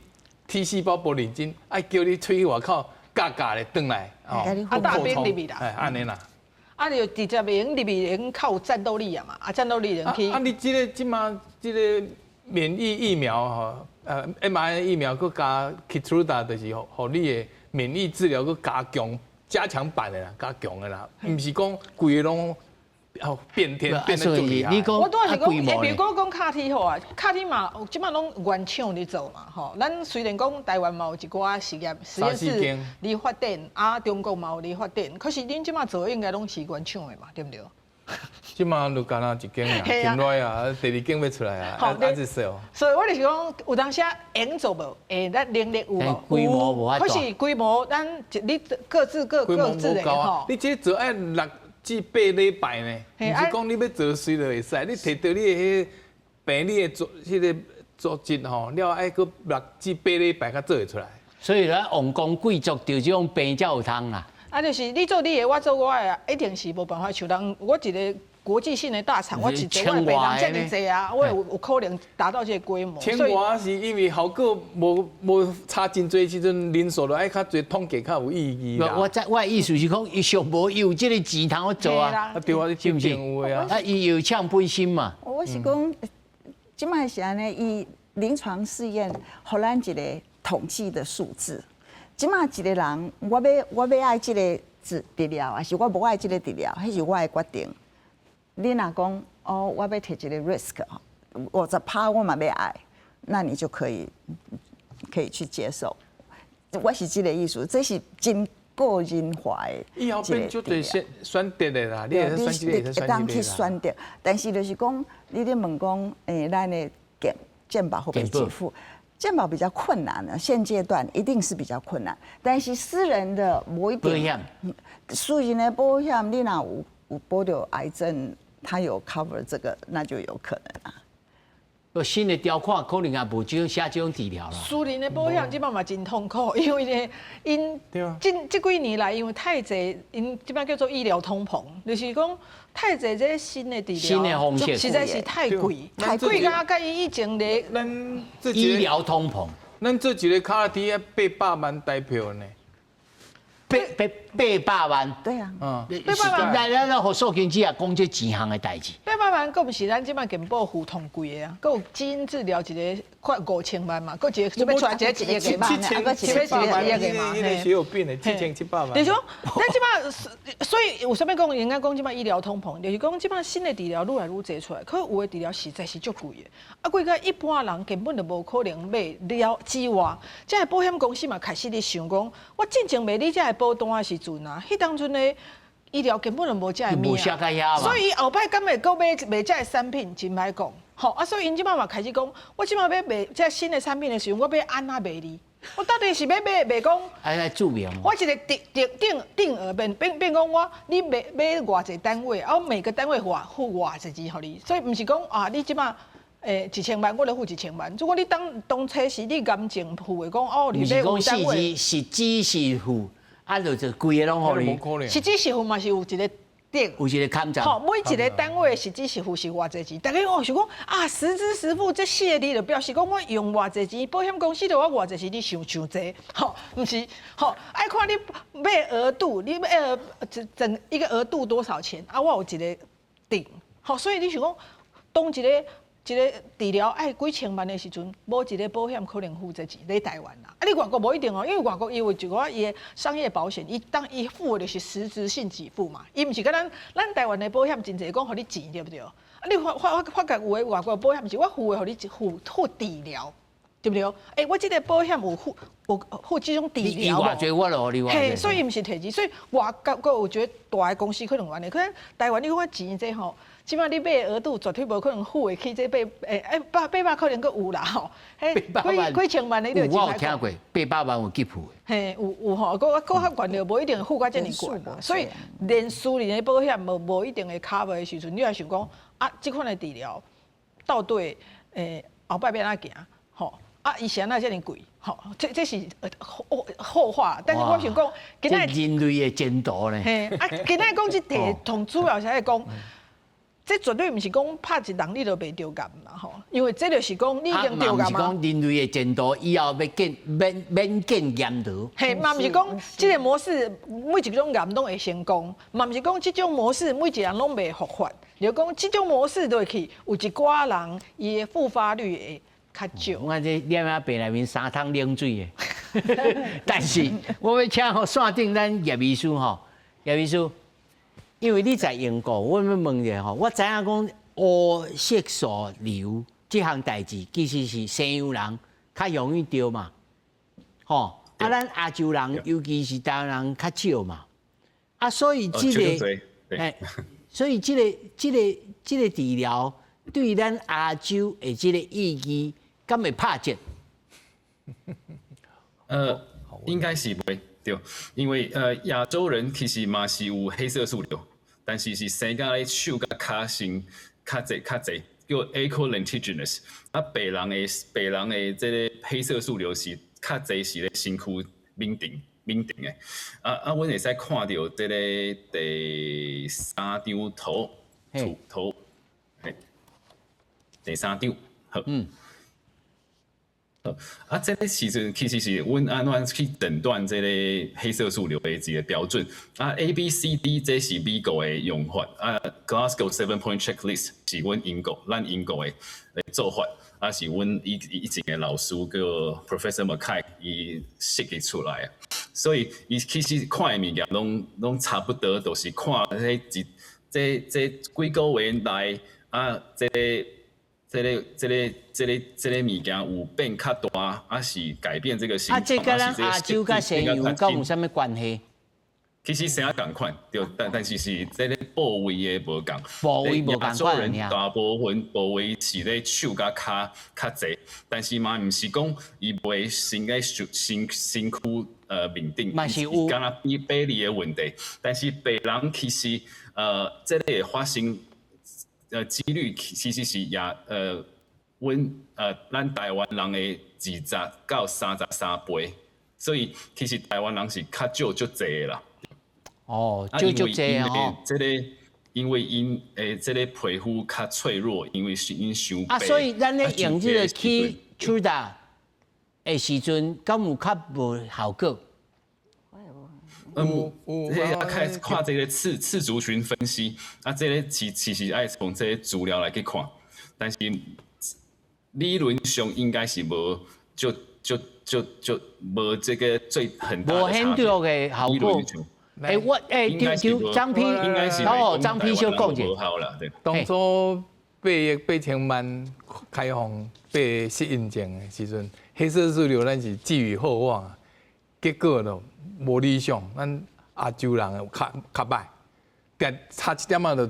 ，T 細胞無認真，愛叫你出去外口教教咧轉來，哦，啊，大兵入去啦，哎，按呢啦。啊，你就直接會用入去，會用較有戰鬥力啊嘛，啊，戰鬥力會去。啊，你這個這馬這個免疫疫苗吼，mRNA 疫苗閣加 Keytruda 就是予予你的免疫治療閣加強、加強版的啦，加強的啦，毋是講規个攏哦變天變得足厲害。你講我拄仔是講，欸，比如講講 CAR T 好啊，CAR T 嘛，這馬攏原廠咧做嘛，吼。咱雖然講台灣嘛有一寡實驗室咧發展，啊，中國嘛有咧發展，可是恁這馬做應該攏是原廠的嘛，對毋對？這馬就干焦一間啊，真來啊，第二間欲出來啊，啊，一小。所以我就是講，有當時會用做無？會，咱能力有無？規模無法可是規模，咱你各自各各自的吼。你這做愛6至8禮拜呢，毋是講你欲做隨就會使，你提著你的彼個病理的組彼個組織吼，了愛閣6至8禮拜才做會出來。所以咧，王公貴族著這種病才有通啦。啊，就是你做你的，我做我的，一定是無辦法像人。我一個國際性的大廠，我一個我的病人遮爾濟啊，我有可能達到這個規模。千外是因為效果無差真濟時陣，人數就愛較濟，統計較有意義啦。我我的意思是講，伊上無有這個錢通去做啊。啊對啊，你是毋是？有的啊。啊，伊藥廠本身嘛。我是講，這擺是按呢，伊臨床試驗，予咱一個統計的數字。這擺一個人，我欲愛這個治療，還是我無愛這個治療，彼是我的決定。你若講哦，我欲提一個 risk，50趴我嘛欲愛，那你就可以去接受。我是這個意思，這是真個人化的。以後變足濟選擇的啦，你會使選這個，會使選當去選擇，但是就是講，你咧問講，咱的健保會不會給付？健保比較困難的，現階段一定是比較困難。但是私人的無一定。私人的保險，你若有保著癌症，他有 cover 這個，那就有可能啊。個新的條款可能也無這種寫這種治療啦。私人的保險這擺嘛真痛苦，因為呢，𪜶這幾年來，因為太濟，𪜶這擺叫做醫療通膨，就是講太濟這新的治療，新的方式實在是太貴，太貴甲佮伊以前咧，咱醫療通膨，咱做一個 CAR T 要800萬台票呢。八百萬，對啊，800萬。來來來，予素卿姐啊講這錢項的代誌。八百萬，閣毋是咱這擺健保付上貴的啊，閣有基因治療一個快5000萬嘛，閣一個準備出來一個一億個嘛，七千七百萬，一個嘛，那個是有病的，7700萬。就是講，咱這擺，所以有啥物講，應該講這擺醫療通膨，就是講這擺新的治療愈來愈濟出來，可有的治療實在是足貴的，啊，貴甲一般人根本就無可能買了之外，這个保險公司嘛開始咧想講，我進前賣你這个保單的時陣啊，彼當陣的醫療根本就無這个物所以後擺敢會閣買賣這个產品，真歹講。吼啊，所以𪜶這擺嘛開始講，我這擺欲賣這新的產品的時陣，我欲按怎賣你？我到底是欲賣賣講？愛來注明。我一個定額變講我你買買偌濟單位，啊，我每個單位付偌濟錢予你，所以毋是講啊，你這擺1000萬，我就付一千萬。如果你當初時你癌症付的講哦，你買有單位，實支實付，啊，就就規个攏予你。實支實付嘛是有一個頂，有一個坎站。吼，每一個單位實支實付是偌濟錢？大家哦想講啊，實支實付這四個字就表示講我用偌濟錢，保險公司就我偌濟錢，你傷傷濟，吼，毋是，吼，愛看你買額度，你買整一個額度多少錢？啊，我有一個頂，吼，所以你想講當一個治療愛幾千萬的時陣，無一個保險可能付這錢，佇台灣啦。啊，你外國無一定哦，因為外國伊有一寡伊的商業保險，伊當伊付的就是實質性給付嘛，伊毋是佮咱台灣的保險真濟講予你錢對毋對？啊，你發覺有的外國保險是我付的予你付治療，對毋對？欸，我這個保險有付這種治療無？嘿，所以伊毋是提錢，所以外國有一個大的公司可能按呢，可能台灣你講錢這吼。這擺你買額度絕對無可能付會起這八欸欸八百可能閣有啦吼，彼幾千萬的你就我有聽過800萬有給付的。嘿，有吼，閣較懸著無一定付甲這爾懸，所以連私人的保險無一定會 cover 的時陣，你也想講啊，這款的治療到底後擺欲按怎行吼？啊，伊是按怎這爾貴？吼，這是後話，但是我想講，今仔人類的前途呢？嘿，啊，今仔講這題，同主要是愛講。這絕對毋是講拍一人你就袂著癌啦吼，因為這就是講你已經著癌啊。嘛毋是講人類的前途以後欲見免見癌毒。嘿，嘛毋是講這個模式每一種癌攏會成功，嘛毋是講這種模式每一個人攏袂復發。就講這種模式落去，有一寡人伊的復發率會較少。我這念仔病內面三桶冷水的，但是我欲請予線頂咱葉醫師吼，葉醫師。因為你在英國，我欲問者吼，我知影講烏色素瘤這項代誌其實是西洋人較容易著嘛，吼，啊，咱亞洲人尤其是台灣人較少嘛，啊，所以這個，欸，所以這個治療對咱亞洲的這個意義，敢會拍折？應該是袂對，因為亞洲人其實嘛是有黑色素瘤，但是是生佇咧手佮跤先較濟較濟，叫 acral lentiginous。啊，白人的這个黑色素瘤是較濟是咧身軀面頂的。啊，阮會使看著這个第三張圖，嘿，第三張，好。啊，這个時陣其實是阮按怎去診斷這个黑色素瘤的一個標準。啊，A、B、C、D 這是美國的用法，啊，Glasgow Seven Point Checklist 是阮英國，咱英國的做法。啊，是阮以前的老師叫 Professor Mackay 伊設計出來的。所以伊其實看的物件攏差不多，就是看彼一這幾個月內啊，這個物件有變較大，還是改變這個形狀？啊，這佮咱亞洲佮西洋敢有啥物關係？其實生仝款，對，但是是這个部位的無仝。部位無仝款。亞洲人大部分部位是咧手佮跤較濟，但是嘛毋是講伊袂先個身軀面頂，嘛是有。敢若比例的問題，但是白人其實這个會發生。幾率其實是也阮咱台灣人的20到33倍，所以其實台灣人是較少足濟的啦。哦，少足濟哦。這個因為𪜶這個皮膚較脆弱，因為是𪜶傷啊，所以咱咧用這個 Keytruda 的時陣，敢有較無效果？嗯，這個開始看這個次族群分析，啊，這個其實愛從這個資料來去看，但是理論上應該是無就就就就無這個最很大無顯著的效果。欸，我欸，張張張丕，哦，張丕小講者。當初8億8千萬開放八個適應症的時陣，黑色素瘤咱是寄予厚望，結果就無理想，咱亞洲人較較歹，但差一點仔就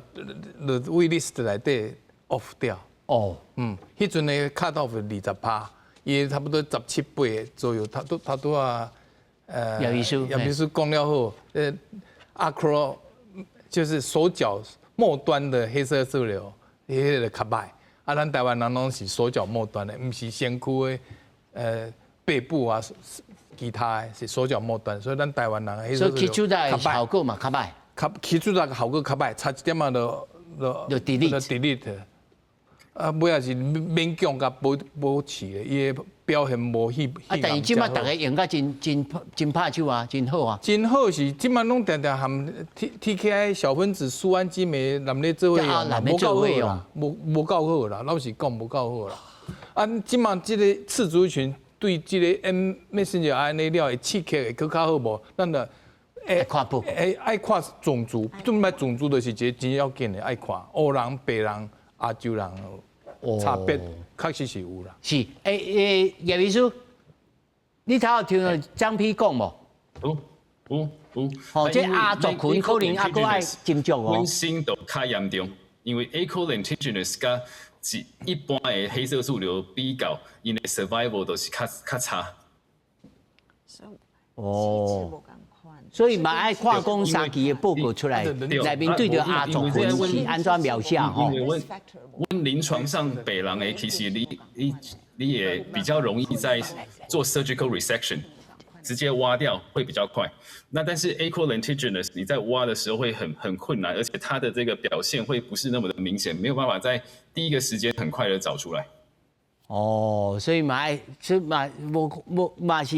就 wait list 內底 off 掉。哦，嗯，彼陣的 cut off 20%，伊差不多十七八左右，他都啊。葉醫師，葉醫師講了好，acro 就是手腳末端的黑色素瘤，彼個較歹。啊，咱台灣人攏是手腳末端的，毋是身軀的，背部啊，其他的是手腳末端，所以咱台灣人黑色素瘤較歹。效果嘛較歹。較 Keytruda 效果較歹，差一點仔就就就 delete。 delete。啊，尾仔是勉強共保保持的，伊的表現無彼。啊，但是這擺逐家用甲真真真拍手啊，真好啊。真好是這擺攏定定含 TKI 小分子輸氨激酶攬咧做伙用，無夠好啦，無夠好啦，老實講無夠好啦。啊，這擺這個次族群對這個 M messenger RNA 了會刺激會閣較好無？咱就愛看報，愛看種族，這擺種族就是一個真要緊的，愛看黑人、白人、亞洲人。差別確實是有啦。是，欸欸，葉醫師，你頭有聽著張丕講無？有有有。吼，這亞族群可能猶閣愛斟酌哦。本身就較嚴重，因為 acral lentiginous 佮一般的黑色素瘤比較，𪜶的 survival 都是較較差。哦。所以嘛愛看講三期的報告出來，內面對著亞族群是按怎描寫吼？因為阮阮臨床上病人的其實你也比較容易在做 surgical resection，直接挖掉會比較快。那但是 acral lentiginous 你在挖的時候會很困難，而且它的這個表現會不是那麼的明顯，沒有辦法在第一個時間很快的找出來。哦，所以嘛愛，所以嘛無無嘛是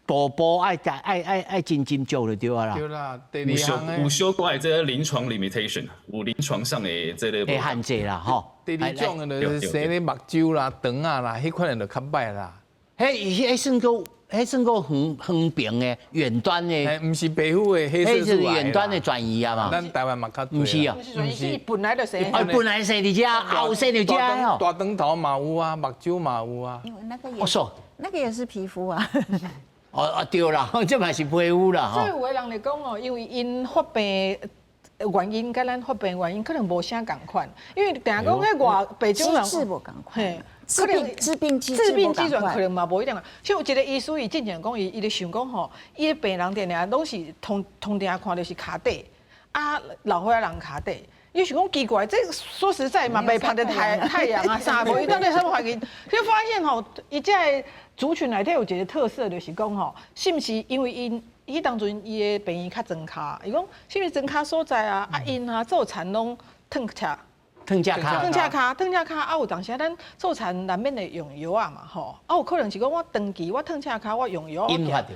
步步愛愛愛愛真斟酌就對啊啦。對啦，第二項有小可的這個臨床 limitation，有臨床上的這個限制啦，吼。第二種的就是生咧目睭啦、腸仔啦，彼款的就較歹啦。彼彼算閣，彼算閣遠遠邊的遠端的，毋是皮膚的黑色素遠端的轉移啊嘛。咱台灣嘛較毋是啊，毋是，本來就生。啊，本來生佇遮，後生佇遮吼。大腸頭嘛有啊，目睭嘛有啊。因為那個也，那個也是皮膚啊。哦哦對啦，這嘛是皮膚啦。所以有的人來講哦，因為𪜶發病原因佮咱發病原因可能無啥仝款，因為定講彼外白種人機制無仝款。可能致病機致病機轉可能嘛無一定啊。像有一個醫師，伊之前講，伊伊咧想講吼，伊的病人定定攏是通通定看著是跤底，啊老歲仔人跤底。伊想講奇怪，這說實在嘛，袂曬著太太陽啊啥無，伊到底啥物環境？就發現吼，伊這個族群內底有一個特色，就是講吼，是毋是因為𪜶彼當陣伊的病院較莊跤，伊講是毋是莊跤所在啊？啊𪜶啊做田攏褪赤。褪赤跤，褪赤跤，褪赤跤，啊有當時咱做田難免會用藥仔嘛，吼，啊有可能是講我長期我褪赤跤，我用藥引發著。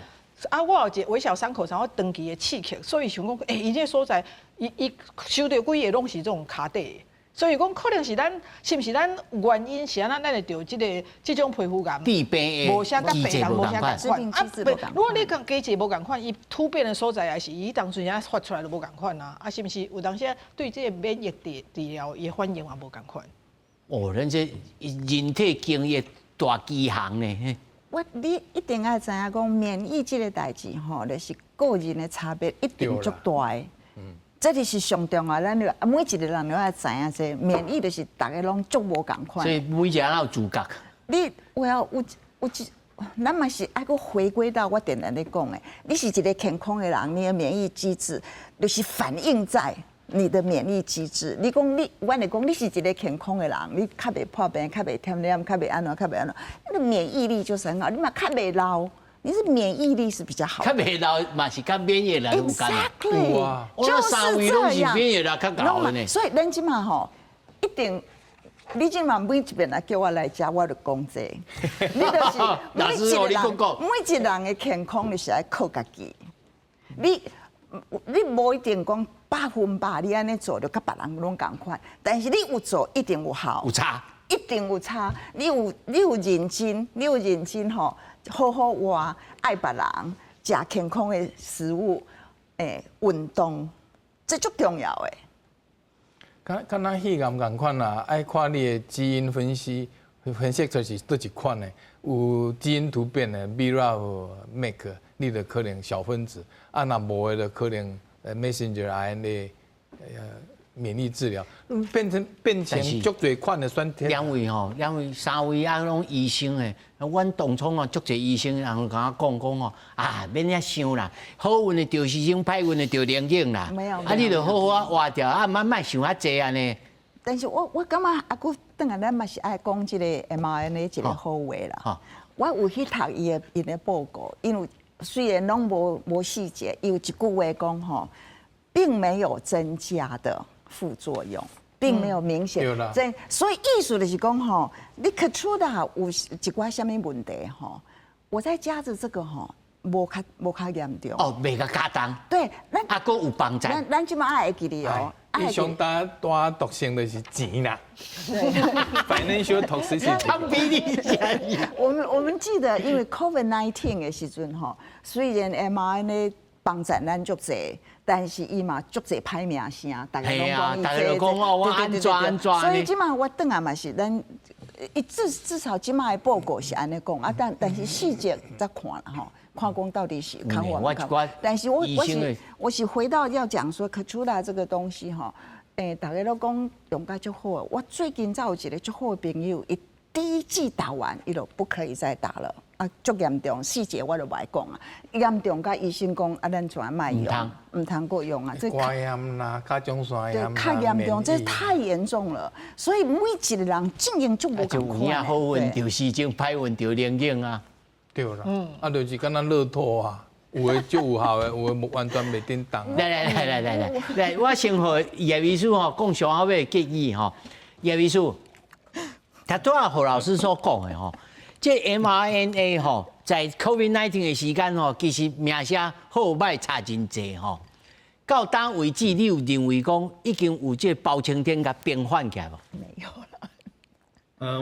啊，我有一個微小傷口上，我長期的刺激，所以想講，欸，伊這個所在，伊伊收著幾個攏是這種跤底，所以講可能是咱，是毋是咱原因是按怎，咱會著這個這種皮膚癌，無啥佮別人無啥仝款。啊，如果你講機制無仝款，伊突變的所在也是伊當陣仔發出來就無仝款啊，啊，是毋是有當時對這個免疫治治療伊的反應嘛無仝款？哦，咱這人體經驗大機行呢。我你一定愛知影講免疫這個代誌吼，就是個人的差別一定足大的。嗯，這就是上重要，咱每一個人都愛知影這免疫就是逐家攏足無仝款。所以每一個人有主角。你有有有一，咱嘛是愛閣回歸到我定定咧講的，你是一個健康的人，你的免疫機制就是反映在你的免疫機制，你講你，阮會講你是一個健康的人，你較袂破病，較袂忝黏，較袂按怎，較袂按怎，你的免疫力就是很好，你嘛較袂老，你是免疫力是比較好。較袂老嘛是佮免疫力有關。 Exactly，就是這樣。免疫力較𠢕呢。所以咱這馬吼，一定，你這馬每一遍來叫我來遮，我就講這個。你就是每一個人，每一個人的健康，你是愛靠家己。你無一定講100%，你按呢做就佮別人攏仝款，但是你有做一定有效，有差，一定有差。你有認真，你有認真吼，好好活，愛別人，食健康的食物，運動，這足重要的。敢若肺癌仝款啦，愛看你的基因分析，分析出是佗一款的，有基因突變的，BRAF、MEK，你就可能小分子，啊，若無的就可能 messenger RNA，免疫治療，變成足濟款的選擇。兩位吼，兩位三位啊，攏醫生的，阮當初哦，足濟醫生人共我講講吼，啊，免遐想啦，好運的著時鐘，歹運的著靈應啦。沒有。啊，你著好好啊活著，啊，莫莫想遐濟按呢。但是我感覺啊，閣轉來咱嘛是愛講這個 mRNA 一個好話啦。我有去讀伊的報告，因為雖然攏無細節，伊有一句話講吼，並沒有增加的副作用，並沒有明顯增，所以意思就是講吼，你 Keytruda 有一寡啥物問題吼，我再加著這個吼，無較嚴重。哦，袂共加重。對，咱啊，閣有幫助。咱這馬愛會記得哦。伊上大大毒性就是錢啦。Financial toxicity。參比例。我們記得，因為 COVID-19 的時陣吼，雖然 mRNA 幫助咱足濟，但是伊嘛足濟歹名聲，大家攏講伊大家都講哦，我按怎按怎。所以這馬我轉來嘛是咱，伊至少這馬的報告是按呢講啊，但是細節再看啦吼。看講到底是看我，但是我是回到要講說，Keytruda 這個東西吼，大家都講用甲足好。我最近才有一個足好的朋友，伊第一劑打完，伊就不可以再打了。啊，足嚴重，細節我就無愛講啊。嚴重佮醫生講，啊，咱全莫用，毋通閣用啊。這肝炎啦，甲狀腺炎對，較嚴重，這太嚴重了。所以每一個人經驗足無仝款。好運著時鐘，歹運著靈應啊。對啦，啊，就是敢若樂透啊，有的足有效的，有的無完全袂振動。來來來來來來，來，我先予葉醫師吼講上後尾的結語吼。葉醫師，頭拄仔何老師所講的吼，這 mRNA 吼，在 COVID-19 的時間吼，其實名聲好歹差真濟吼。到今為止，你有認為講已經有這包青天共平反起來無？沒有啦。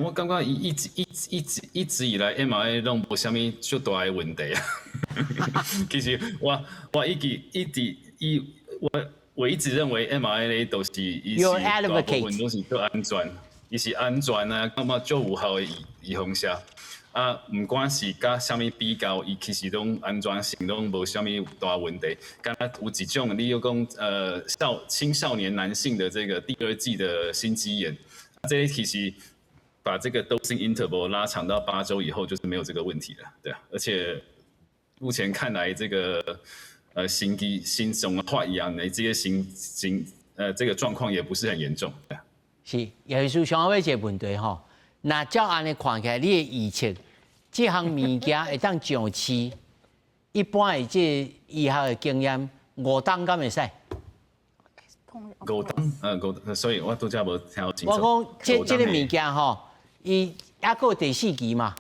我感覺伊一直以來 mRNA 攏無啥物足大的問題啊。其實我一直一直伊我一直認為 mRNA 都是伊是大部分攏是足安全，伊是安全啊，感覺足有效的預防射。啊，毋管是佮啥物比較，伊其實攏安全性攏無啥物大問題。敢若有一種，你又講青少年男性的這個第二劑的心肌炎，這個其實把這個 dosing interval 拉長到8周以後，就是沒有這個問題了，對啊。而且目前看來，這個心肌心臟發炎的這個心心這個狀況也不是很嚴重，對啊。是，葉醫師上後尾一個問題吼，若照按呢看起來，你的預測，這項物件會當上市，一般的這醫學的經驗，5冬敢會使？五冬，五，所以我拄才無聽清楚。我講這個物件吼，伊猶閣有第四期嘛？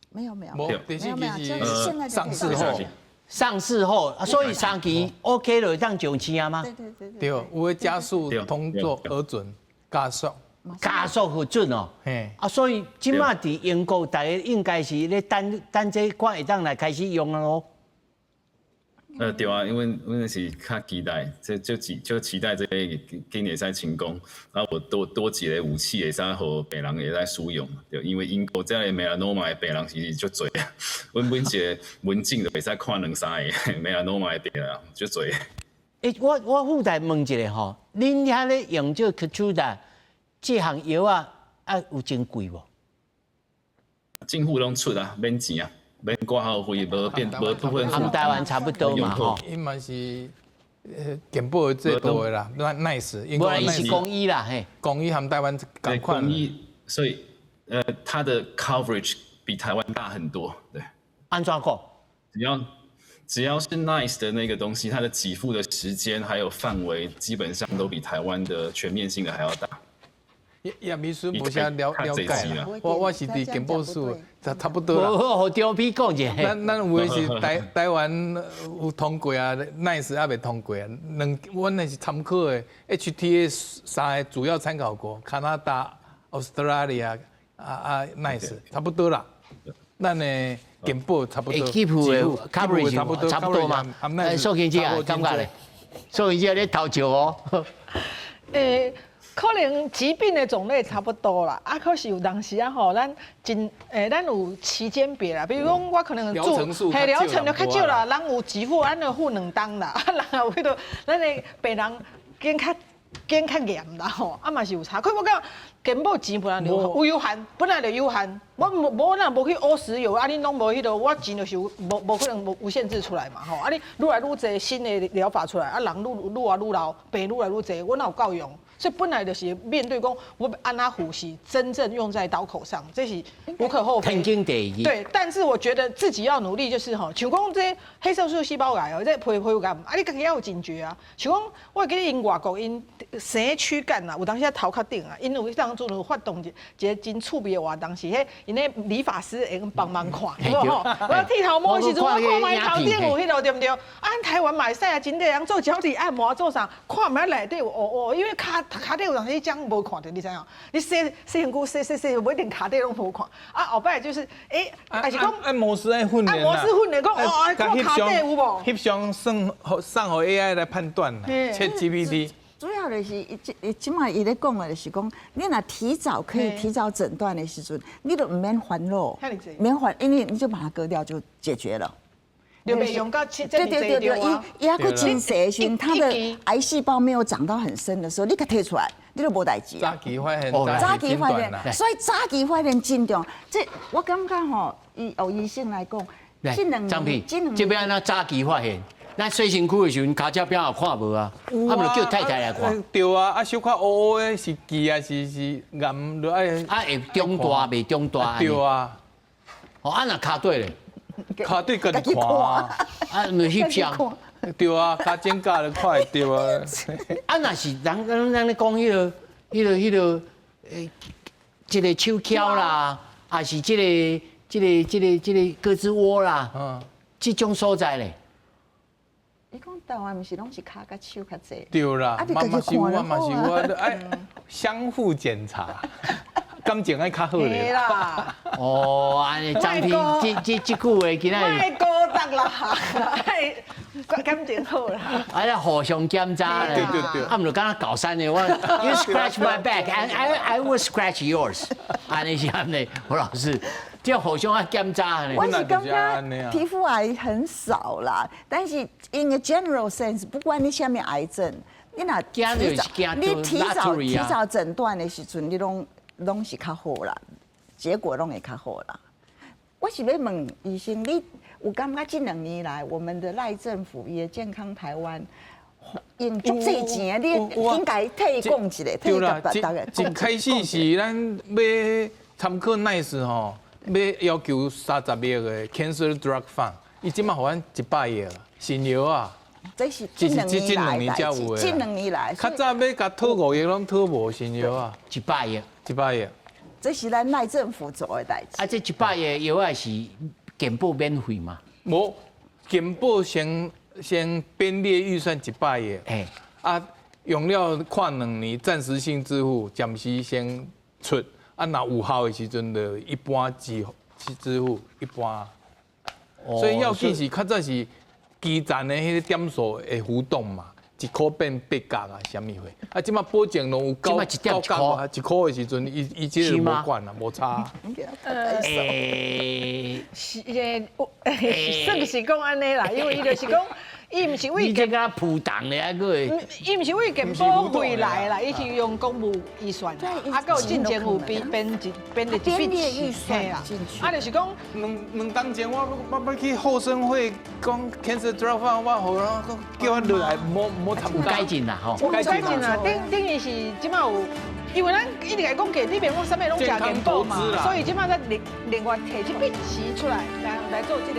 沒有沒有，第四期是上市後，上市後，所以三期 OK 就會當上市啊嗎？對對對對，有的加速通過核准加速，加速核准哦。嘿，啊，所以這馬佇英國，大家應該是咧等等這看會當來開始用啊囉。對啊，因為阮是較期待，這就期待這個緊會使成功，啊，有多多一個武器會使予病人會使使用，對，因為英國這个 melanoma 的病人其實足濟啊，阮每一個門診就會使看兩三個 melanoma 的病人，足濟。欸，我附帶問一下吼，恁遐咧用這個 Keytruda 這項藥啊，啊有真貴無？政府攏出啊，免錢啊。免掛號費，無變無部分。和台灣差不多嘛，吼。伊嘛是健保制度的啦，NICE，英國 NICE 是公醫啦，嘿，公醫和台灣仝款。公醫，所以它的 coverage 比台灣大很多，對。按怎講？只要是 NICE 的那個東西，它的給付的時間還有範圍，基本上都比台灣的全面性的還要大。葉醫師無啥了解啦，我是佇健保署，差不多啦。好，張皮講者。咱有的是台灣有通過啊，NICE 猶未通過啊。兩，阮那是參考的 HTA 三個主要參考國，加拿大、Australia 啊 NICE 差不多啦。咱的健保差不多。給付的 coverage 差不多差不多嘛。蘇慶姐啊，感覺咧？蘇慶姐你偷笑哦。可能疾病的種類差不多啦，啊，可是有當時啊吼，咱真咱有期間別啦，比如講我可能做，嘿，療程就較少啦，人有給付，咱就付2冬啦，啊，人有彼個，咱的病人檢較嚴啦吼，啊嘛是有差。可我感覺健保錢本來就有有限，本來就有限，我無無咱無去烏石油，啊你攏無彼個，我錢就是無可能無限制出來嘛吼，啊你愈來愈濟新的療法出來，啊人愈來愈老，病愈來愈濟，我哪有夠用？所以本來就是面對講，我按怎付是真正用在刀口上，這是無可厚非。天經地義。對，但是我覺得自己要努力，就是吼，像講這黑色素細胞癌哦，這皮膚癌，啊你家己要有警覺啊。像講，我會記得𪜶外國𪜶生軀幹啊，有當時頭殼頂啊，𪜶有彼當陣有發動一個真趣味的活動，是彼𪜶的理髮師會用幫忙看，對無吼？我剃頭毛的時陣，我看覓頭頂有彼個對毋對？啊，台灣嘛會使啊，真濟人做腳底按摩做啥，看覓內底有烏烏，因為跤底有當時這樣無看著，你知影？你洗洗身軀洗洗洗，無一定跤底攏無看。啊，後擺就是，還是講按摩師愛訓練按摩師訓練講哦，看跤底有無？翕相算送予 AI 來判斷，ChatGPT。主要就是這這擺伊咧講的，就是講，你若提早可以提早診斷的時陣，你就毋免煩惱，免煩，因為你就把它割掉就解決了。就袂用到對對對對，伊伊猶閣真細的時，他的癌細胞沒有長到很深的時候，你共提出來，你就無代誌。早期發現，早期發現，所以早期發現真重要。這我感覺吼，以醫生來講，這兩年，這欲按怎早期發現？咱洗身軀的時陣，跤脊餅也看無啊，啊毋就叫太太來看。對啊，啊小可烏烏的是痣啊，是癌，就愛。啊會長大袂長大？對啊。哦，啊若跤底咧？跤底家己看啊，啊，毋是翕相。對啊，跤指甲就看會著啊。啊，若是人人咧講彼個，這個手翹啦，還是這個胳肢窩啦，這種所在咧。伊講台灣毋是攏是跤佮手較濟。對啦，嘛是有啊，嘛是有啊，愛相互檢查。感情愛較好咧。啦。哦，按呢張皮，這句話今仔日。莫孤單啦，愛感情好啦。哎呀，互相檢查咧。對對對。啊，毋就敢若高山的，我 You scratch my back and I will scratch yours。按呢是按呢，胡老師，這互相愛檢查呢。我是感覺皮膚癌很少啦，但是 in a general sense，不管你啥物癌症，你若提早，你提早診斷的時陣，你攏是較好啦，結果攏會較好啦。我是欲問醫生，你有感覺這兩年來，我們的賴政府伊的健康台灣用足濟錢，你應該替伊講一下，替伊共大家一開始是咱欲參考 NICE 吼，欲要求30億的 Cancer Drug Fund，伊這擺予阮100億啦，新藥啊。這是這兩年來，這兩年來。較早欲共討5億攏討無新藥啊，一百億，一百億。這是咱賴政府做的代誌。啊，這100億藥仔是健保免費嗎？無，健保先編列預算一百億，啊，用了看兩年暫時性支付，暫時先出，啊，若有效的時陣就一般支付一般。所以要緊是較早是基層的彼個點數會浮動嘛，1箍變8角啊，啥物貨？啊，這擺保證攏有九角啊，1箍的時陣，伊這個無管啦，無差。是，算是講按呢啦，因為伊就是講。伊毋是為你這個浮動的啊，閣會。伊毋是為健保費來啦，伊是用公務預算啦，啊，閣有進前有編編一編的一筆錢啦，啊，就是講兩兩當前我欲去後生會講 cancer drug，我予叫我落來，無無參有改進啦，吼。有改進啦，等等於是這擺有，因為咱一直來講過，你別講啥物攏食健保嘛，所以這擺才另另外提這筆錢出來來來做這個。